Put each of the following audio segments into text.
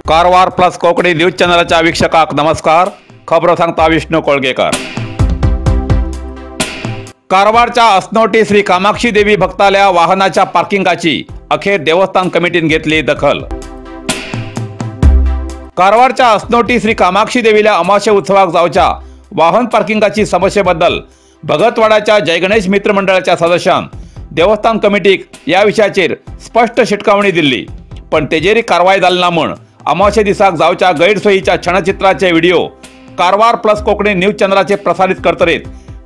Karwar plus Konkani news चॅनलाच्या वीक्षकाक नमस्कार. खबरो सांगता विष्णू कोळगेकर. कारवारच्या असनोटी श्री कामाक्षी देवी भक्ताल्या वाहनाच्या पार्किंगाची अखेर देवस्थान कमिटीन घेतली दखल. कारवारच्या असनोटी श्री कामाक्षी देवीला अमावस्या उत्सवाक जावच्या वाहन पार्किंगाची समस्येबद्दल भगतवाडाच्या जयगणेश मित्र मंडळाच्या सदस्यान देवस्थान कमिटीक या विशयाचेर स्पष्ट शिटकावणी दिल्ली, पण तेजेरी कारवाय जाली ना म्हूण अमावस्ये दिसाक जावच्या गैरसोयीच्या क्षणचित्राचे video Karwar plus Konkani news चॅनलाचेर प्रसारित करतरीत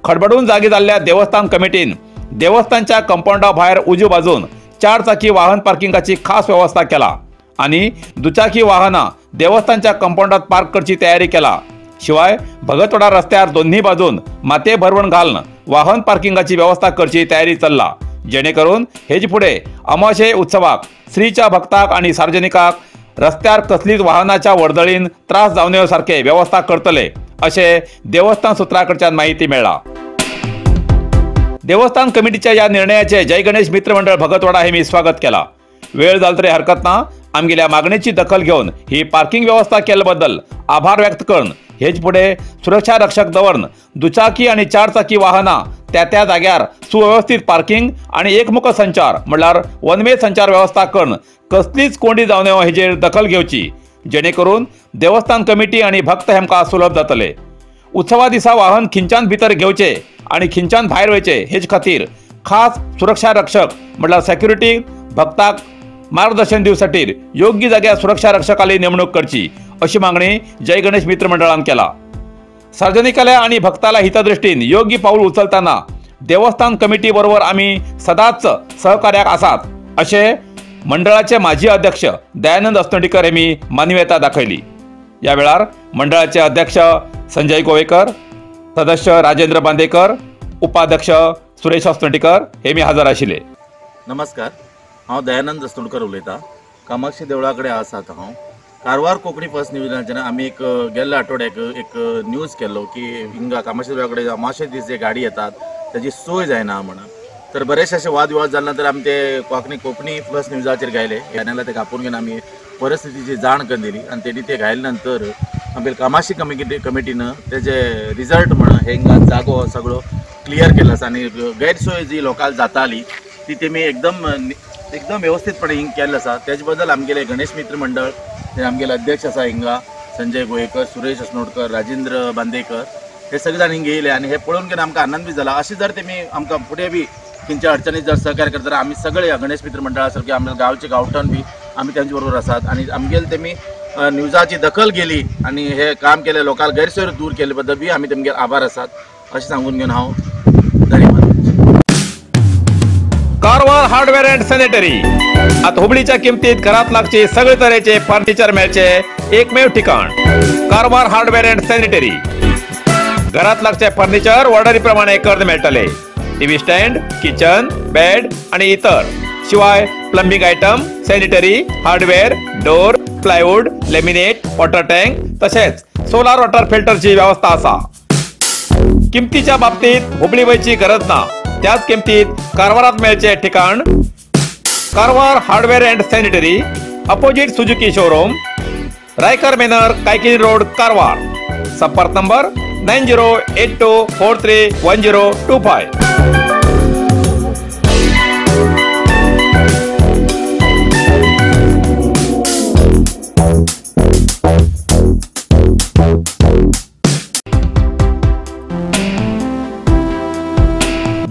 खडबडून जागी जाल्ल्या देवस्थान कमिटीन देवस्थानच्या कंपाऊंडा भायर उजू बाजून चार चाकी वाहन पार्किंगाची खास व्यवस्था केला आणि दुचाकी वाहनां देवस्थानच्या कंपाऊंडात पार्क करची तयारी केला. शिवाय भगतवाडा रस्त्यार दोन्ही बाजून माते भरवण घालून वाहन पार्किंगाची व्यवस्था करची तयारी चल्ला, जेणेकरून हेज फुडें अमावस्ये उत्सवाक श्रीच्या भक्ताक आणि सार्वजनिकाक रस्त्यार कसलीच वाहनाच्या वर्दळीन त्रास जावं सारखे व्यवस्था करतले अशें देवस्थान सूत्राकडच्यान माहिती मेळ्ळा. देवस्थान कमिटीच्या या निर्णयाचे जय गणेश मित्र मंडळ भगतवाडा हे मी स्वागत केला. वेळ जाल तरी हरकत ना, आमगेल्या मागणेची दखल घेवन ही पार्किंग व्यवस्था केल्याबद्दल आभार व्यक्त करून हेच फुडें सुरक्षा रक्षक दवरून दुचाकी आणि चारचाकी वाहनां त्या त्या जाग्यार सुव्यवस्थित पार्किंग आणि एकमुख संचार म्हणल्यार वन वे संचार व्यवस्था करून कसलीच कोंडी जावं नये हेजेर दखल घेवची, जेणेकरून देवस्थान कमिटी आणि भक्त हेमकां सुलभ जातले. उत्सवा दिसा वाहन खिंच्यान भितर घेवचे आणि खिंच्यान भायर वयचे हेच खातीर खास सुरक्षा रक्षक म्हणल्यार सेक्युरिटी भक्ताक मार्गदर्शन दिवसाठी योग्य जाग्यार सुरक्षा रक्षकाली नेमणूक करची अशी मागणी जय गणेश मित्र मंडळान केला. सार्वजनिकाला आणि भक्ताला हितदृष्टीन योग्य पाऊल उचलताना देवस्थान कमिटी बरोबर आम्ही सदाच सहकार्याक आसात असे मंडळाचे माजी अध्यक्ष दयानंद असनोटीकर यांनी मानवीयता दाखयली. या वेळार मंडळाचे अध्यक्ष संजय गोवेकर, सदस्य राजेंद्र बांदेकर, उपाध्यक्ष सुरेश असनोटीकर हे मी हजर आशिल्ले. नमस्कार, हांव दयानंद असनोटकर उलयतां. कामाक्षी देवळा कडेन आसात हांव. कारवार कोंकणी फर्स्ट न्यूजाचेर आमी एक गेल्ल्या आठवड्याक एक न्यूज केल्लो की हिंगा कामाक्षी देवळा कडेन अमावशे दीस जे गाडी येतात ताजी सोय जायना म्हणून. तर बरेचशे असे वादविवाद जाले नंतर आमी ते कोंकणी प्लस न्यूजाचेर घायले. चॅनला ते कापून घेवन आमी परिस्थितीची जाण करून दिली आनी तेणी ते घायले नंतर आमगे कामाक्षी कमिटीन तेजे रिजल्ट म्हणून हे हिंगा जागो सगळो क्लियर केलो आसा आनी गैरसोय जी लोकांक जाताली ती तेमी एकदम एकदम व्यवस्थितपणे हिंग केल्लें आसा. तेजे बद्दल आमगेले गणेश मित्र मंडळ ते आमगेले अध्यक्ष आसा हिंगा संजय गोवेकर, सुरेश असनोटकर, राजेंद्र बांदेकर हे सगळे जाण हिंग येयले आनी हे पळोवन घेवन आमकां आनंद बी जाला. अशें जर तेमी आमकां फुडें बी खंयच्या अडचणीत जर सहकार्य करता आमी सगळे गणेश मित्र मंडळा सारके आमच्या गांवचे गांवठण बी आमी तेंचे बरोबर आसात आनी आमगेले तेमी न्यूजाची दखल गेली आनी हे काम केले लोकांक गैरसोय दूर केले बद्दल बी आमी तेमगेर आभार आसात अशें सांगून घेवन हांव धन्यवाद. कारवार हार्डवेअर अँड सॅनिटरी आता हुबळीच्या किमतीत घरात लागचे सगळे तरेचे फर्निचर मेळचे एकमेव ठिकाण कारवार हार्डवेअर अँड सॅनिटरी. घरात लागचे फर्निचर ऑर्डरी प्रमाणे करून मेळटले. टीव्ही स्टँड, किचन, बेड आणि इतर. शिवाय plumbing item, sanitary, hardware, door, plywood, laminate, water tank तसेच सोलार वॉटर फिल्टरची व्यवस्था आसा. किमतीच्या बाबतीत हुबळी वयची गरज ना, त्याच किमतीत कारवारात मेळचे ठिकाण Karwar hardware and sanitary, opposite Suzuki showroom, Raikar manor, Kaikini road, Karwar. संपर्क नंबर 9082431025.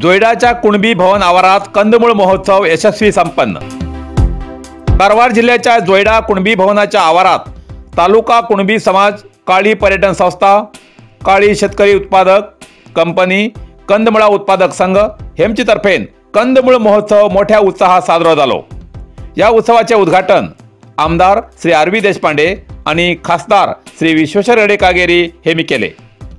जोयडाच्या कुणबी भवन आवारात कंदमूळ महोत्सव यशस्वी संपन्न. कारवार जिल्ह्याच्या जोयडा कुणबी भवनाच्या आवारात तालुका कुणबी समाज, काळी पर्यटन संस्था, काळी शेतकरी उत्पादक कंपनी, कंदमुळा उत्पादक संघ हेमचे तर्फेन कंदमूळ महोत्सव मोठ्या उत्साहात साजरो झालो. या उत्सवाचे उद्घाटन आमदार श्री आर व्ही देशपांडे आणि खासदार श्री विश्वेश्वर हेगडे कागेरी हे मी केले.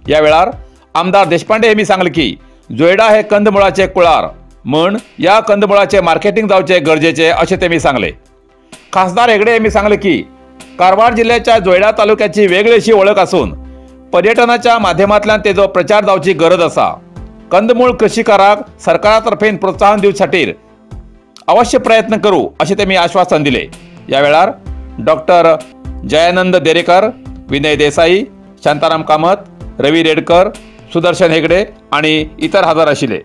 या वेळार आमदार देशपांडे हे मी सांगले की जोयडा हे कंदमुळाचे कुळार म्हण या कंदमुळाचे मार्केटिंग जावचे गरजेचे असे ते मी सांगले. खासदार हेगडे हे मी सांगले की कारवार जिल्ह्याच्या जोयडा तालुक्याची वेगळी अशी वळख आसून पर्यटनाच्या माध्यमांतल्यान तेजो प्रचार जावची गरज आसा। कंदमूळ कृषीकाराक सरकारा तर्फेन प्रोत्साहन दिवचे खातीर अवश्य प्रयत्न करू अशें तेमी आश्वासन दिले। ह्या वेळार डॉक्टर जयानंद देरेकर, विनय देसाई, शांताराम कामत, रवी रेडकर, सुदर्शन हेगडे आणि इतर हजर आशिल्ले।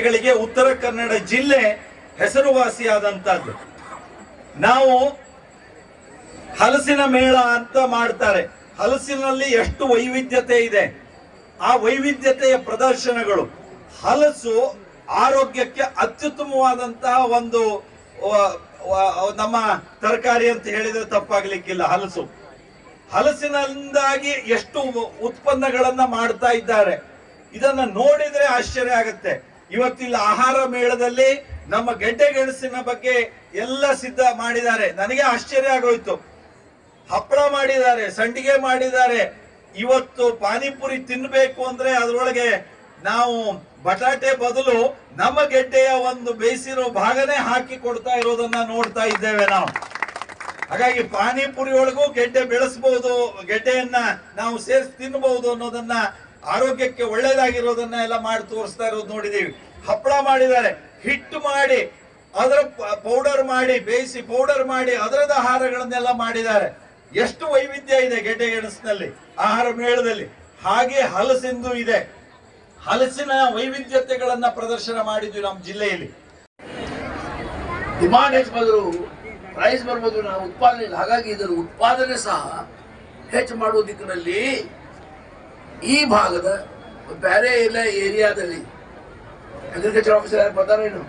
ಗಳಿಗೆ ಉತ್ತರ ಕನ್ನಡ ಜಿಲ್ಲೆ ಹೆಸರುವಾಸಿಯಾದಂತದ್ದು. ನಾವು ಹಲಸಿನ ಮೇಳ ಅಂತ ಮಾಡ್ತಾರೆ. ಹಲಸಿನಲ್ಲಿ ಎಷ್ಟು ವೈವಿಧ್ಯತೆ ಇದೆ, ಆ ವೈವಿಧ್ಯತೆಯ ಪ್ರದರ್ಶನಗಳು. ಹಲಸು ಆರೋಗ್ಯಕ್ಕೆ ಅತ್ಯುತ್ತಮವಾದಂತಹ ಒಂದು ನಮ್ಮ ತರಕಾರಿ ಅಂತ ಹೇಳಿದ್ರೆ ತಪ್ಪಾಗ್ಲಿಕ್ಕಿಲ್ಲ. ಹಲಸು ಹಲಸಿನಿಂದಾಗಿ ಎಷ್ಟು ಉತ್ಪನ್ನಗಳನ್ನ ಮಾಡ್ತಾ ಇದ್ದಾರೆ, ಇದನ್ನ ನೋಡಿದ್ರೆ ಆಶ್ಚರ್ಯ ಆಗುತ್ತೆ. ಇವತ್ತಿಲ್ಲ ಆಹಾರ ಮೇಳದಲ್ಲಿ ನಮ್ಮ ಗೆಡ್ಡೆ ಗೆಣಸಿನ ಬಗ್ಗೆ ಎಲ್ಲ ಸಿದ್ಧ ಮಾಡಿದ್ದಾರೆ. ನನಗೆ ಆಶ್ಚರ್ಯ ಆಗೋಯ್ತು. ಹಪ್ಪಳ ಮಾಡಿದ್ದಾರೆ, ಸಂಡಿಗೆ ಮಾಡಿದ್ದಾರೆ. ಇವತ್ತು ಪಾನಿಪುರಿ ತಿನ್ನಬೇಕು ಅಂದ್ರೆ ಅದರೊಳಗೆ ನಾವು ಬಟಾಟೆ ಬದಲು ನಮ್ಮ ಗೆಡ್ಡೆಯ ಒಂದು ಬೇಯಿಸಿರೋ ಭಾಗನೇ ಹಾಕಿ ಕೊಡ್ತಾ ಇರೋದನ್ನ ನೋಡ್ತಾ ಇದ್ದೇವೆ ನಾವು. ಹಾಗಾಗಿ ಪಾನಿಪುರಿ ಒಳಗೂ ಗೆಡ್ಡೆ ಬೆಳೆಸಬಹುದು, ಗೆಡ್ಡೆಯನ್ನ ನಾವು ಸೇರಿಸಿ ತಿನ್ನಬಹುದು ಅನ್ನೋದನ್ನ, ಆರೋಗ್ಯಕ್ಕೆ ಒಳ್ಳೇದಾಗಿರೋದನ್ನ ಎಲ್ಲ ಮಾಡಿ ತೋರಿಸ್ತಾ ಇರೋದು ನೋಡಿದೀವಿ. ಹಪ್ಪಳ ಮಾಡಿದ್ದಾರೆ, ಹಿಟ್ಟು ಮಾಡಿ ಅದರ ಪೌಡರ್ ಮಾಡಿ ಬೇಯಿಸಿ ಪೌಡರ್ ಮಾಡಿ ಅದರದ ಆಹಾರಗಳನ್ನೆಲ್ಲ ಮಾಡಿದ್ದಾರೆ. ಎಷ್ಟು ವೈವಿಧ್ಯ ಇದೆ ಗೆಡ್ಡೆ ಗೆಣಸಿನಲ್ಲಿ ಆಹಾರ ಮೇಳದಲ್ಲಿ. ಹಾಗೆ ಹಲಸಿಂದು ಇದೆ. ಹಲಸಿನ ವೈವಿಧ್ಯತೆಗಳನ್ನ ಪ್ರದರ್ಶನ ಮಾಡಿದ್ವಿ ನಮ್ಮ ಜಿಲ್ಲೆಯಲ್ಲಿ. ಡಿಮಾಂಡ್ ಹೆಚ್ಚು ಬಂದರು ಪ್ರೈಸ್ ಬರ್ಬೋದು, ನಾವು ಉತ್ಪಾದನೆ ಇಲ್ಲ. ಹಾಗಾಗಿ ಇದರ ಉತ್ಪಾದನೆ ಸಹ ಹೆಚ್ಚು ಮಾಡುವ ದಿಕ್ಕಿನಲ್ಲಿ ಈ ಭಾಗದ ಬೇರೆ ಎಲ್ಲ ಏರಿಯಾದಲ್ಲಿ ಅಗ್ರಿಕಲ್ಚರ್ ಆಫೀಸರ್ ಯಾರು ಬರ್ತಾರೆ? ಏನು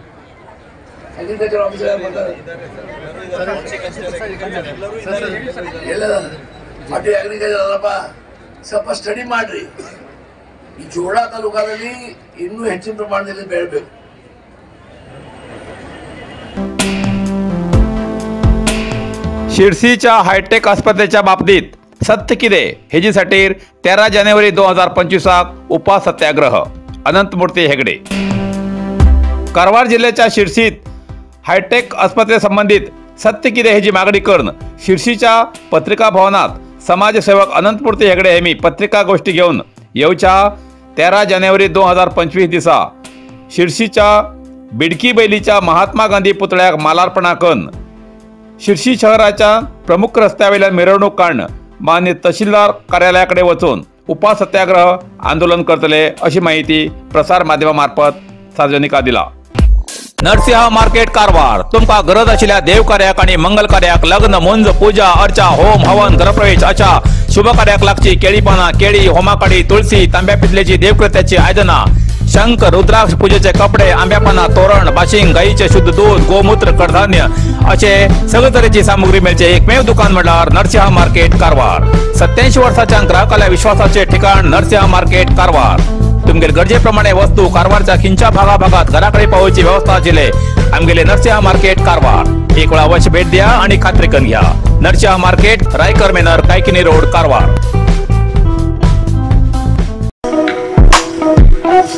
ಅಗ್ರಿಕಲ್ಚರ್ ಆಫೀಸರ್ ಯಾರು ಬರ್ತಾರೆ? ಎಲ್ಲ ಅಡ್ಡಿ ಅಗ್ರಿಕಲ್ಚರ್ ಅಲ್ಲಪ್ಪ, ಸ್ವಲ್ಪ ಸ್ಟಡಿ ಮಾಡ್ರಿ. ಈ ಜೋಳ ತಾಲೂಕಾದಲ್ಲಿ ಇನ್ನೂ ಹೆಚ್ಚಿನ ಪ್ರಮಾಣದಲ್ಲಿ ಬೆಳಬೇಕು. शिरसीच्या हायटेक आस्पत्रेच्या बाबतीत सत्य कितें हेजे खातीर 13 जानेवारी 2025 उपास सत्याग्रह. अनंतमूर्ती हेगडे. कारवार जिल्ह्याच्या शिरसीत हायटेक आस्पत्रे संबंधित सत्य कितें हेजी मागणी करून शिरसीच्या पत्रिका भवनात समाजसेवक अनंतमूर्ती हेगडे हेमी पत्रिका गोष्टी घेवन येवच्या 13 जानेवारी 2025 दिसा शिरसीच्या बिडकी बैलीच्या महात्मा गांधी पुतळ्याक मालार्पणा करून शिरसी शहराच्या प्रमुख रस्त्यावेल्यान मिरवणूक काडून मान्य तहसीलदार कार्यालयाकडे वचून उपास सत्याग्रह आंदोलन करतले अशी माहिती प्रसार माध्यमामार्फत सार्वजनिका दिला. नरसिंह मार्केट कारवार तुमका गरज आशिल्ल्या देवकार्याक आणि मंगल कार्याक, लग्न, मुंज, पूजा अर्चा, होम हवन, गृहप्रवेश अशा शुभ कार्याक लागची केळी पानां, केळी, होमाकाडी, तुळसी, तांब्या पितलेची देवकृत्याची आयदनां, शंख, रुद्राक्ष, पूजेचे कपडे, आंब्या पानां, तोरण, बाशिंग, गायीचे शुद्ध दूध, गोमूत्र, कडधान्य असे सगळे तरेची सामुग्री मेळचे एकमेव दुकान म्हणल्यार नरसिंह मार्केट कारवार. 87 वर्साच्या ग्राहकाल्या विश्वासाचे ठिकाण नरसिंह मार्केट कारवार. तुमगेले गरजेप्रमाणे वस्तू कारवारच्या खिंच्या भागाभागात घराकडे पावोवची व्यवस्था आशिल्ले आमगेले नरसिंह मार्केट कारवार. एक वेळा अवश्य भेट द्या आणि खात्री करून घ्या. Narasimha market, Raikar manor, Kaikini road, Karwar.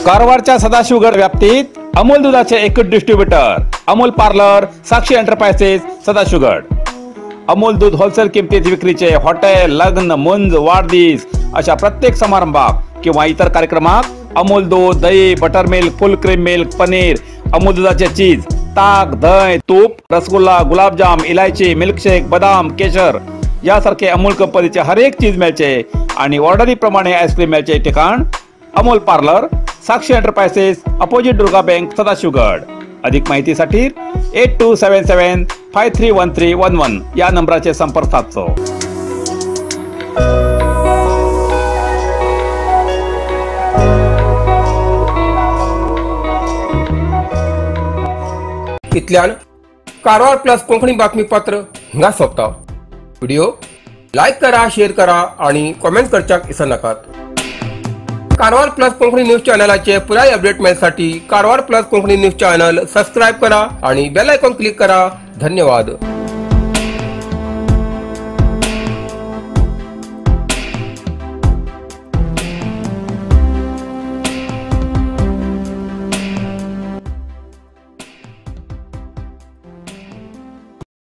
कारवारच्या Sadashivgad व्याप्तीत Amul दुधाचे एकच distributor Amul parlour, Sakshi enterprises, Sadashivgad. Amul दूध होलसेल किमतीत विक्रीचे हॉटेल, लग्न, मुंज, वाढदिवस अशा प्रत्येक समारंभाक किंवा इतर कार्यक्रमाक अमूल दूध, दही, butter milk, full cream milk, paneer, Amul दुधाचे चीज, ताक, दही, तूप, रसगुल्ला, गुलाबजाम, इलायची, मिल्कशेक, बदाम, केशर यासारखे अमूल कंपनीचे हर एक चीज मेळचे आणि ऑर्डरीप्रमाणे आईस्क्रीम मेळचे ठिकाण Amol parlour, Sakshi enterprises, opposite Durga bank, Sadashivgad. अधिक माहितीसाठी 8277531311 या नंबराचे संपर्क साधचो. इतल्यान कारवार प्लस कोंकणी बातमीपत्र हिंगा सोंपता. व्हिडिओ लायक करा, शेअर करा आणि कॉमेंट करच्याक विसरनाकात. कारवार प्लस कोंकणी न्यूज चॅनलाचे पुराय update मेळसाठी Karwar plus Konkani news channel subscribe करा आणि बेल आयकॉन क्लिक करा. धन्यवाद.